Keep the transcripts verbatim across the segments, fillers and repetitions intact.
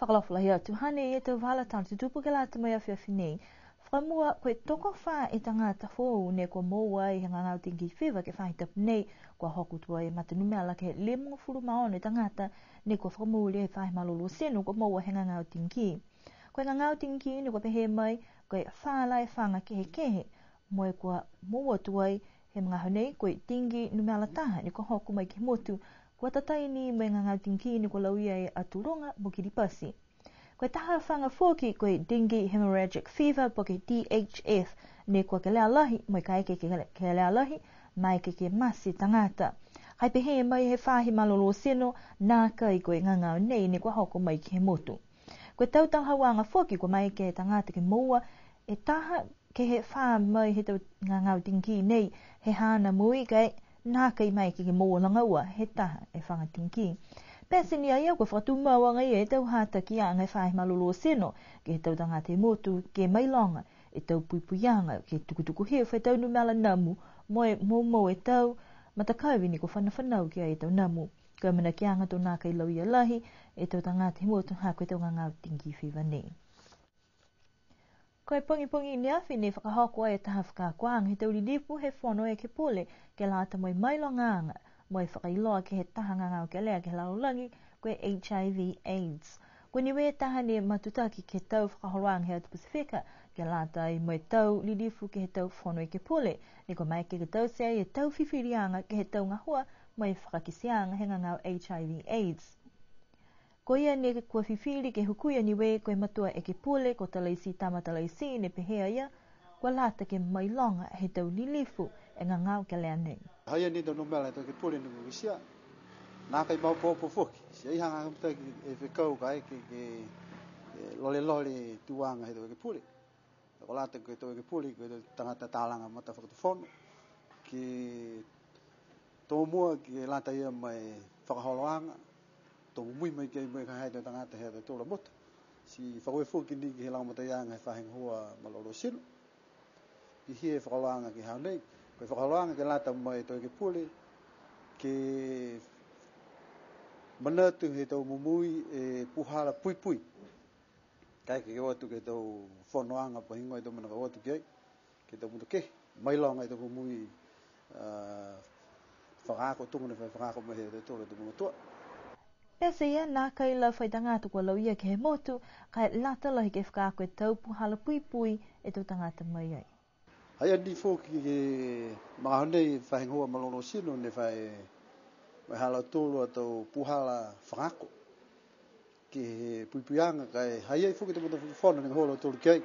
Fakaalofa lahi atu, hanei e tau vala tala tutupu ke lata mo e afiafi nei. Fakamua, ko e tokofā e tagata foou ne kua moua ai he gagao dengue fever ke he faahi tapu nei, kua hoko tuai e matanumela ke he limagofulu ma ono e tagata ne kua fakamooli he faahi malolō tino kua moua he gagao dengue. Ko e gagao dengue ne kua pehē mai, ko e fā lā e faga kehekehe, mo e kua moua tuai he magaaho nei, ko e dengue numela taha ne kua hoko mai ke he motu, kua tatai ni mo e gagao dengue ne kua lauia e Atu Luga mo Kiribati. Ko e taha faga foki ko e dengue hemorrhagic fever po ke D H F, ne kua kelea lahi, mo e kaeke ke, kelea lahi, maeke ke mate e tagata. Ka e pehē mai he faahi malolō tino, nākai ko e gagao nei ne kua hoko mai ke he motu. Ko e tau talahauaga foki kua maeke e tagata ke moua e taha ke he fā mai he tau gagao dengue nei, he haana moui ka e nākai maeke ke moua laga ua he taha e faga dengue. Pete ni a ia kua fakatumau agaia e tau hatakiaga he faahi malolō tino ke he tau tagata he motu, ke mailoga e tau puipuiaga, ke tukutuku hifo e tau numela namu, mo e moumou e tau matakavi ne kua fanafanau ki ai e tau namu. Ko e amanakiaga to nākai lauia lahi e tau tagata he motu ha ko e tau gagao dengue fever nei. Ko e pogipogi ne afi ne fakahoko ai e taha fakaakoaga he tau lilifu he Fono Ekepule ke lata mo e mailogaaga mo e fakailoa ke he taha gagao kelea ke he lalolagi, ko e H I V AIDS. Ko Niue taha ne matutaki ke he tau fakaholoaga he atu Pasifika ke lata ai mo e tau lilifu ke he tau Fono Ekepule, ne kua maeke ke taute ai e tau fifiliaga ke he tau gahua mo e fakakiteaga he gagao H I V AIDS. Ko ia ne kua fifili ke hukui a Niue ko e matua ekepule ko Talaititama Talaiti, ne pehē a ia, kua lata ke mailoga he tau lilifu e gagao kelea nei. Ha ia ni e tau numela he tau ekepule ne kua kitia, nākai maopoopo foki. Ti ai hagahaga mitaki e fekau ka e ke, ke, e, lolelole tuaga he tau ekepule. Kua lata ke he tau ekepule, ke he tau tagata talaga matafakatufono, ke tōmua ke lata ia mo e fakaholoaga, to mumui mai ke he moui ha tautolu a tagata he ha tautolu a motu. Ti fakaaue foki ni ke he lagomataiaga he faahi gahua malolō tino. Pihia e fakaholoaga ke he aho nei, ko e fakaholoaga ke lata mo e tau ekepule, ke manatu he tau mumui e puhala puipui. Kaeke ke o atu ke he tau fonoaga pihia e tau mena ka o atu ki ai, ke he tau motu kehe, mailoga e tau mumui, a, fakaako, tuga ne fai fakaako mai he ha tautolu a tau mamatua. Pete ia, nākai la fai tagata kua lauia ke he motu, ka e lata lahi ke fakaako e tau puhala puipui e tau tagata mai ai. Ha ia ni foki ke he magaaho nei faahi gahua malolō tino ne fai mai ha lautolu a tau puhala fakaako ke he puipuiaga, ka e ha i ai foki e tau matafakatufono ne gahua a lautolu ki ai.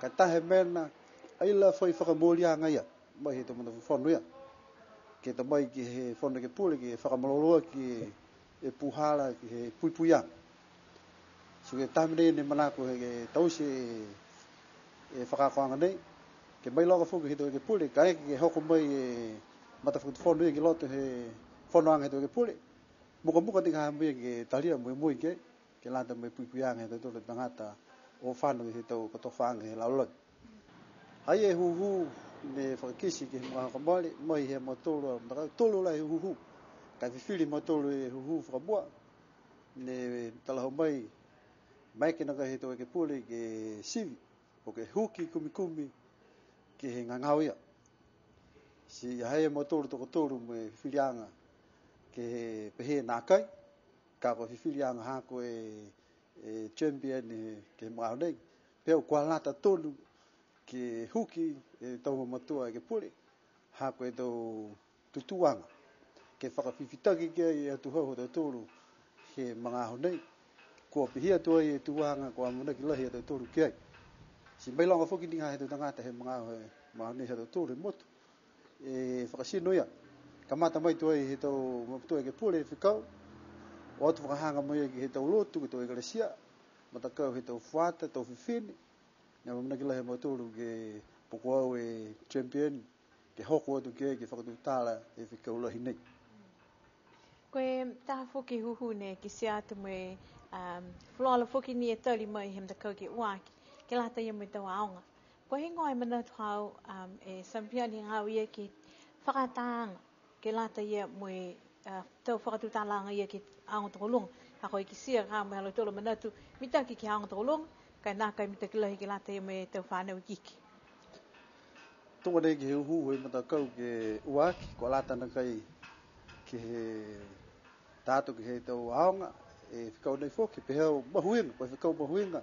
Ka e taha e mena, ai la fai fakamooliaga ia mai he tau matafakatufono ia, ke ta mai ke he Fono Ekepule ke fakamalolō aki e puhala ke he puipuiaga. Ti ko e taha mena ia ne manako ke taute e, e fakaakoaga nei, ke mailoga foki he tau ekepule, kaeke ke hoko mai e matafakatufono ia ki loto he fonoaga he tau ekepule, mukamuka ti ka ha mai ke talia mo e moui ke, ke lata mo e puipuiaga he ha tautolu a tagata o fano he tau kotofaaga he lalolagi. Ha i ai e hūhū ne fakakite ke he magaaho ka mole, mai he mautolu a matakau, tolu la e hūhū. Ka e fifili e mautolu e hūhū fakamua, ne talahau mai, maeke nākai he tau ekepule ke sivi, po ke huki kumikumi ke he gagao ia. Ti ha i ai e mautolu tokotolu mo e fifiliaga ke he pehē nākai, ka ko e fifiliaga ha ko e, e champion he, ke he magaaho nei. Pehē kua lata tonu ke huki e tau mamatua ekepule, ha ko e tau tutūaga, ke fakafifitaki ki ai e atuhau ha tautolu he magaaho nei. Kua pihia tuai e tuaga kua amanaki lahi a tautolu ki ai. Ti mailoga foki ni ha he tau tagata he magaaho, he magaaho nei ha tautolu he motu. E fakatino ia. Kamata mai tuai he tau mamatua ekepule e fekau. O atu fakahaga mai ke he tau lotu, ke he tau ekalesia. Matakau he tau fuata, tau fifine. Ne amanaki lahi a mautolu ke poko au e champion, ke hoko atu ke, ke fakatutala e fekau lahi nei. Ko e taha foki hūhū ne kitia atu mo e, um, folofola foki ni e tali mai he matakau ke ua aki, ke lata ia mo e tau aoga. Ko e heigoa e manatu haau, um, e champion he gagao ia ke fakaatāaga, ke lata ia mo e A, tau fakatutalaaga ia ke he aoga tokoluga. Ha ko e kitia ka mo e ha lautolu a manatu, mitaki ke he aoga tokoluga, ka e nākai mitaki lahi ke lata ia mo e tau fanau ikiiki. Tuga nei ke he uhu he matakau ke ua aki, kua lata nākai ke he tato ke he tau aoga, e fekau nei foki, pehē au mahuiga, ko e fekau mahuiga,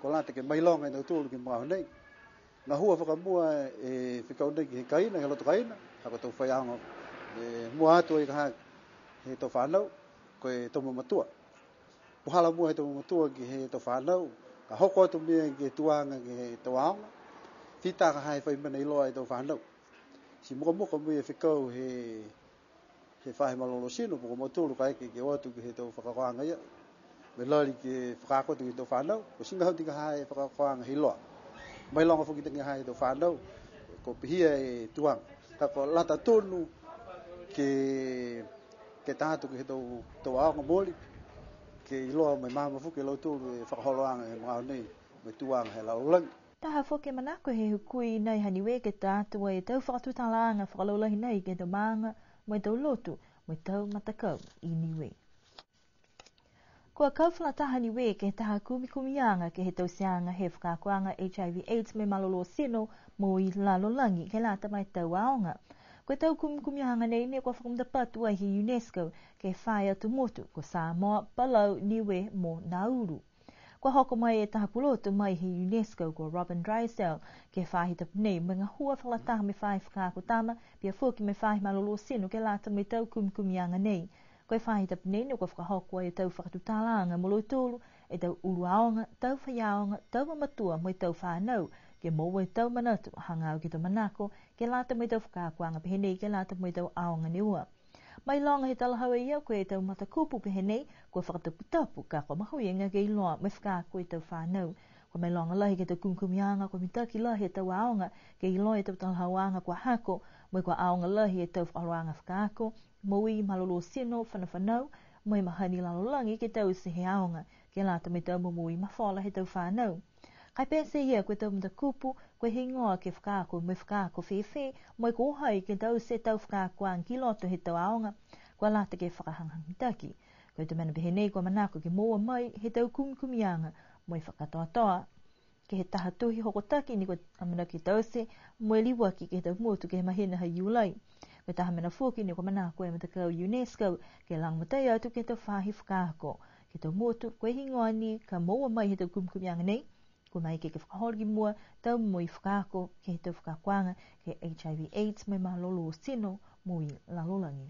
kua lata ke mailoga e tautolu ke he magaaho nei. Gahua fakamua e fekau nei ke he kaina, he loto kaina, ha ko e tau faiaoga, e mua atu ai ka ha he tau fanau, ko e tau mamatua. Puhala mua he tau mamatua ke he tau fanau, ka hoko atu mena ke tuaga ke he tau aoga, fita ka ha he fai mena iloa e tau fanau. Ti mukamuka mo e fekau he, he faahi malolō tino, po ko mautolu kaeke ke o atu ke he tau fakaakoaga ia. Mo e lali ke fakaako atu ke he tau fanau, ko e tiga hau ti ka ha he fakaakoaga he iloa. Mailoga foki ti ka ha he tau fanau, ko e pihia e tuaga. Ka kua lata tonu ke, ke tato ke he tau, tau aoga mooli, ke iloa mo e maama foki e lautolu e fakaholoaga he magaaho nei, mo e tuaga he lalolagi. Taha foki e manako he hukui nei ha Niue ke tato e tau fakatutalaaga fakalaulahi nei ke he tau maaga, mo e tau lotu, mo e tau matakau i Niue. Kua kau fakalataha Niue ke he taha kumikumiaga ke he tauteaga he fakaakoaga H I V AIDS mo e malolō tino moui lalolagi ke lata mo e tau aoga. Ko e tau kumikumiaga nei ne kua fakamatapatu ai he UNESCO ke he fā e atu motu, ko Samoa, Palau, Niue mo Nauru. Kua hoko mai e taha pulotu mai he UNESCO ko Robin Drysdale ke he faahi tapu nei mo e gahua fakalataha mo e faahi fakaako tama, pihia foki mo e faahi malolō tino ke lata mo e tau kumikumiaga nei. Ko e faahi tapu nei ne kua fakahoko ai e tau fakatutalaaga mo lautolu, e tau ulu aoga, tau faiaoga, tau mamatua mo e tau fanau, ke moua e tau manatu, hagaao ke he tau manako, ke lata mo e tau fakaakoaga pehē nei, ke lata mo e tau aoga ne ua. Mailoga he talahau e ia, ko e tau matakupu pehē nei, kua fakataputapu, ka kua mahuiga ke iloa mo e fakaako e tau fanau. Kua mailoga lahi ke he tau kumikumiaga, kua mitaki lahi e tau aoga, ke iloa e tau talahauaga kua hako, mo e kua aoga lahi e tau fakaholoaga fakaako, moui malolō tino, fanafanau, mo e mahani lalolagi ke taute he aoga, ke lata mo e tau momoui mafola he tau fanau. Ka e pete ia ko e tau matakupu, ko e heigoa ke fakaako, mo e fakaako fēfē, mo e ko hai ke taute e tau fakaakoaga ki loto he tau aoga, kua lata ke fakahagahaga mitaki. Ko e tau mena pehē nei kua manako ke moua mai he tau kumikumiaga, mo e fakakatoatoa ke he taha tohi hokotaki ne kua amanaki ke taute, mo e liuaki ke he tau motu ke he mahina ha Iulai. Ko e taha mena foki ne kua manako e matakau UNESCO ke lagomatai atu ke he tau faahi fakaako ke he tau motu, ko e heigoa ni ka moua mai he tau kumikumiaga nei, kua maeke ke fakaholo ki mua tau moui fakaako ke he tau fakaakoaga ke he H I V AIDS mo e malolō tino moui lalolagi.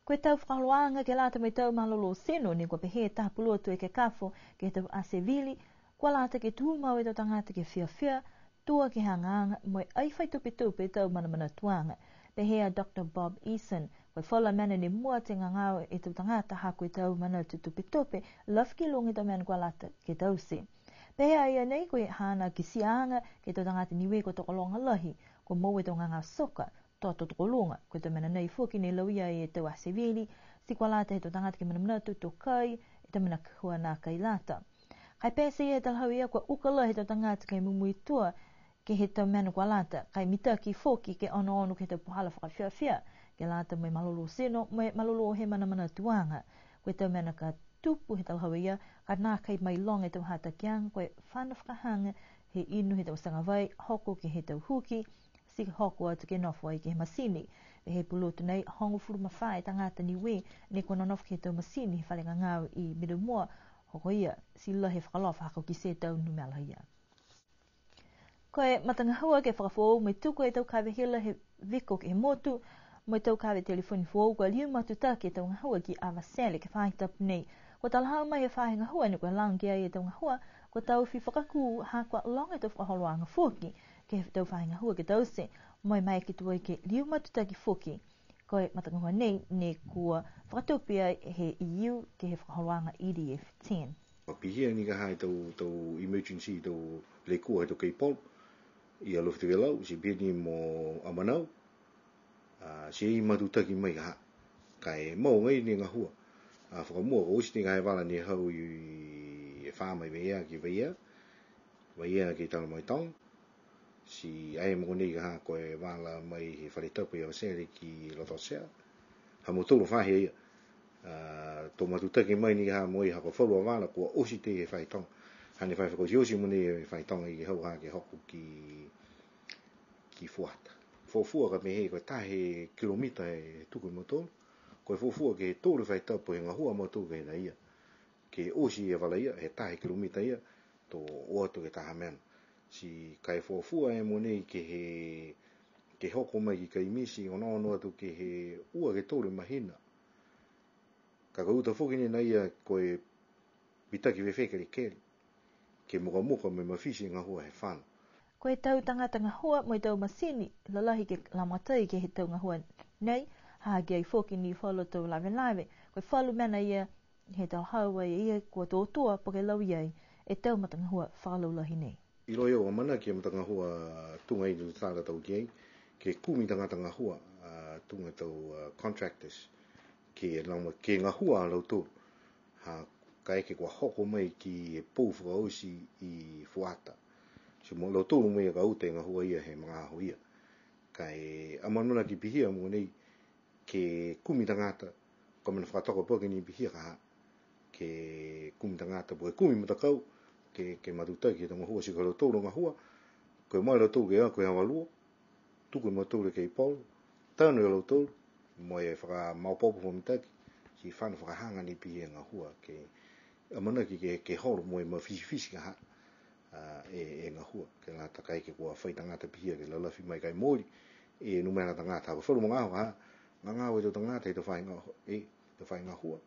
Ko e tau fakaholoaga ke lata mo e tau malolō tino ne kua pehē e taha pulotu ekekafo ke he tau Asevili, kua lata ke tumau e tau tagata ke fiafia, tua ke he hagaaga, mo e ai fai tupetupe e tau manamanatuaga. Pehē a Doctor Bob Eason, ko e falu a mena ne mua atu e gagao e tau tagata ha ko e tau manatu tupetupe, lafi ki luga e tau mena kua lata ke taute. Pehē a ia nei, ko e haana kitiaaga ke he tau tagata Niue kua tokologa lahi, kua moua e tau gagao soka, to tokoluga. Ko e tau mena nei foki ne lauia e tau Asevili, ti kua lata he tau tagata ke manamanatu to kai e tau mena gahua nākai lata. Ka e pete ia he talahau ia kua uka lahi he tau tagata ke momoui tua ke he tau mena kua lata, ka e mitaki foki ke onoono ke he tau puhala fakafiafia, ke lata mo e malolō tino, mo e malolō he manamanatuaga. Ko e tau mena ka tupu he talahau ia, ka nākai mailoga e tau hatakiaga, ko e fano fakahaga he inu he tau sagavai, hoko ke he tau huki, ti hoko atu ke nofo ai ke he masini. Pehē e pulotu nei, hogofulu ma fā e tagata Niue ne kua nonofo ke he tau masini he fale gagao i Middlemore, hoko ia, ti lahi e fakaalofa ha kua kitia e tau numela ia. Ko e matagahua ke fakafoou mo e tuku e tau kave hila he viko ke he motu, mo e tau kave telefoni foou, kua liu matutaki e tau gahua ki Avatele ke he faahi tapu nei. Kua talahau mai he faahi gahua ne kua lago ki ai e tau gahua, kua taofi fakakū ha kua loga e tau fakaholoaga foki ke he tau faahi gahua ke taute, mo e maeke tuai ke liu matutaki foki. Ko e matagahua nei ne kua fakatupe ai he E U ke he fakaholoaga E D F ten. Pihia ni ka ha e tau, tau emergency, tau lekua, tau keipolo, i Alofi Tokelau, ti pihia ni mo Amanau, a, ti matutaki mai ka ha. Ka e mau agaia ni e gahua. A, fakamua, kua oti ni ka ha e vala ne hau i, i e fā mai Vaiea ki Vaiea, Vaiea ki Talamaitai. Ti ai mo konei ka ha ko e vala mai he fale tapu i Avatele ki Lototea. Ha mautolu faahi ia. A, to matutaki mai ni ha mo e ha ko e falu a vala kua oti tei he faahi toga. Hane fai fakaotioti mo e faahi toga i ke hau ha ke hoko ki, ki Fuata. Fuafua ka pehē ko e taha e kilomita e tuku e mautolu. Ko e fuafua ke tolu e faahi tapu he gahua a mautolu ke he nā ia. Ke oti e vala ia, he taha e kilomita ia, to o atu ke taha mena. Ti ka e fuafua e mogonei ke he, ke hoko mai ki Kaimiti, onoono atu ke he ua ke tolu e mahina. Ka ko e uta foki ni nā ia ko e mitaki fēfē kelekele, ke mukamuka mo e mafiti e gahua he fano. Ko e tau tagata gahua mo e tau masini, lalahi ke lagomatai ke he tau gahua nei, ha ha ki ai foki ni falu tau lavelave, ko e falu mena ia he talahau ai ia kua tōtōa po ke lau i ai e tau matagahua fakalaulahi nei. Iloa e au amanaki e matagahua tuga i tau tala tau ki ai, ke kumi tagata gahua, a, tuga e tau, a, contractors, ke lagomatai, ke gahua a lautolu. Ha, kaeke kua hoko mai ke he pou fakaoti i Fuata. Ti mo lautolu mo e ka uta e gahua ia he magaaho ia. Ka e amaamanaki pihia mogonei ke kumi tagata, ko e mena fakatoka po ke ni pihia ka ha, ke kumi tagata, po ke kumi matakau, ke, ke matutaki e tau gahua ti ko lautolu gahua, ko e mai lautolu ke ako e avalua, tuku e mautolu e keipolo, tanu e lautolu, mo e fakamaopoopo fakamitaki, ti fano fakahaga ni pihia e gahua, ke amanaki ke, ke holo mo e mafitifiti ka ha, a, e, e gahua, ke lata kaeke kua fai tagata pihia ke lalafi mai ka e mooli e numela tagata, ha ko e falu magaaho ka ha, gagao e tau tagata he tau faahi gahua, e, tau faahi gahua,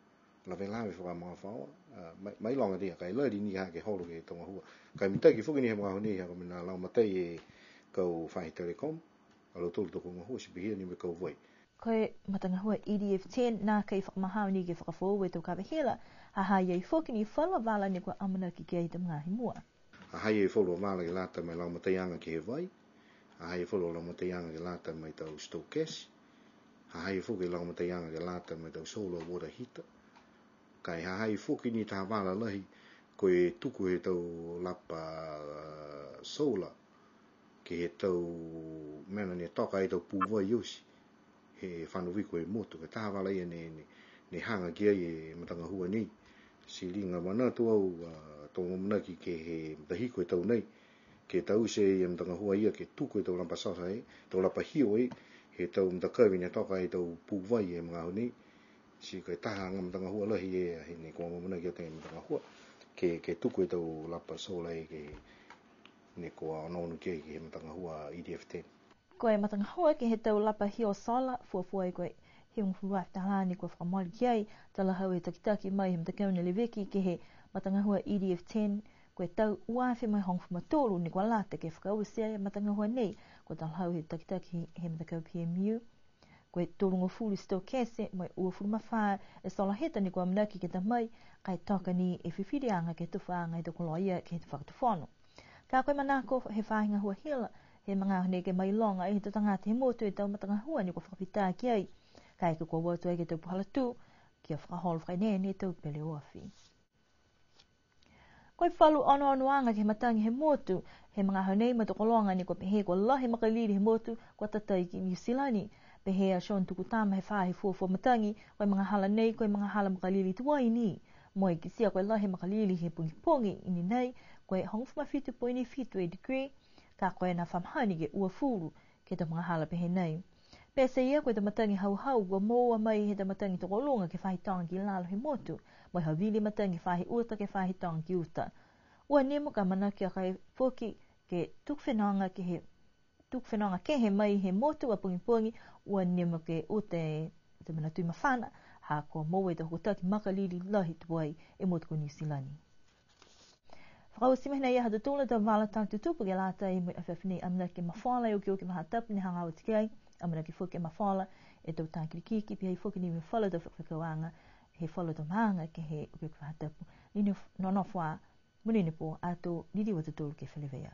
lavelave fakamagafaoa, a, mai, mailoga tei, ka e lali ni ha ke holo ke he tau gahua. Ka e mitaki foki ni he magaaho nei, ha ko e mena lagomatai e kau faahi Telecom, a lautolu tau gahua, ti pihia ni mo e kau vai. Ko e matagahua E D F ten, nākai fakamahao ni ke fakafoou e tau kave hila, ha ha i ai foki ni falu a vala ne kua amanaki ki ai he tau magaaho i mua. Ha ha i ai falu a vala ke lata mo e lagomataiaga ke he vai, ha ha i ai falu a lagomataiaga ke lata mo e tau stove gas, ha ha i ai foki lagomataiaga ke lata mo e tau solar water heater, ka e ha ha i ai foki ni taha vala lahi, ko e tuku he tau lapa, a, solar, ke he tau mena ne toka ai tau pū vai oti, he fano viko he motu, ko e taha vala ia ne, ne, ne haga ki ai e matagahua nei. Ti liga manatu au, a, to amanaki ke he matahiku he tau nei, ke taute e matagahua ia ke tuku e tau lapa solar e, tau lapa hio e, he tau matakavi ne toka ai tau pū vai he magaaho nei. Ti ko e taha aga matagahua lahi e, he ne kua amanaki atu e matagahua, ke, ke tuku e tau lapa solar e ke, ne kua onoono ki ai ke he matagahua E D F ten. Ko e matagahua ke he tau lapa hio solar, fuafua ai ko e hivagofulu afe tālā ne kua fakamooli ki ai, talahau e takitaki mai he matakau ne leveki ke he matagahua E D F ten, ko e tau ua afe mo e hogofulu ma tolu ne kua lata ke fakaoti e matagahua nei, kua talahau he takitaki he matakau P M U. Ko e tolugofulu e stove gas mo e uafulu ma fā e solar heater ne kua amanaki ke ta mai, ka e toka ni e fifiliaga ke he tufaaga he tau koloa ia ke he fakatufono. Ka ko e manako he faahi gahua hila, he magaaho nei ke mailoga e he tau tagata he motu e tau matagahua ne kua fakafita ki ai. Kaeke kua o atu ai ke he tau puhala tū, kia fakaholo fakaeneene e tau peleoafi. Ko e falu onoonoaga ke he matagi he motu, he magaaho nei mo e tokologa ne kua pehē kua lahi e makalili he motu, kua tatai ki Niu Silani. Pehē a Sean Tukutama he faahi fuafua matagi, ko e magahala nei, ko e magahala makalili tuai ni. Mo e kitia ko e lahi e makalili he pogipogi i ni nei, ko e hogofulu ma fitu poini fitu e degree, ka ko e na fa mahani ke uafulu ke he tau magahala pehē nei. Pete ia ko e tau matagi hauhau kua moua mai he tau matagi tokoluga ke he faahi toga ki lalo he motu, mo e havili matagi faahi uta ke he faahi toga ki uta. Ua nimo ka amanaki a kai foki ke tuku fenoga ke he, tuku fenoga kehe mai he motu a pogipogi, ua nimo ke uta e tau mena tui mafana, ha kua moua e tau hokotaki makalili lahi tuai e motu ko Niu Silani. Fakaoti mai hinei ha tautolu a tau vala tala tutupu ke lata mo e afiafi nei. Amanaki ke mafola e okioki faahi tapu ne hagaao atu ki ai. Amanaki foki ke mafola e tau tā kilikiki, pihia foki ni mo e falu a tau fekafekauaga he falu a tau maaga ke he okioki faahi tapu. Ni ne nonofo ā, monuina e pō, ato liliu a tautolu ke feleveia.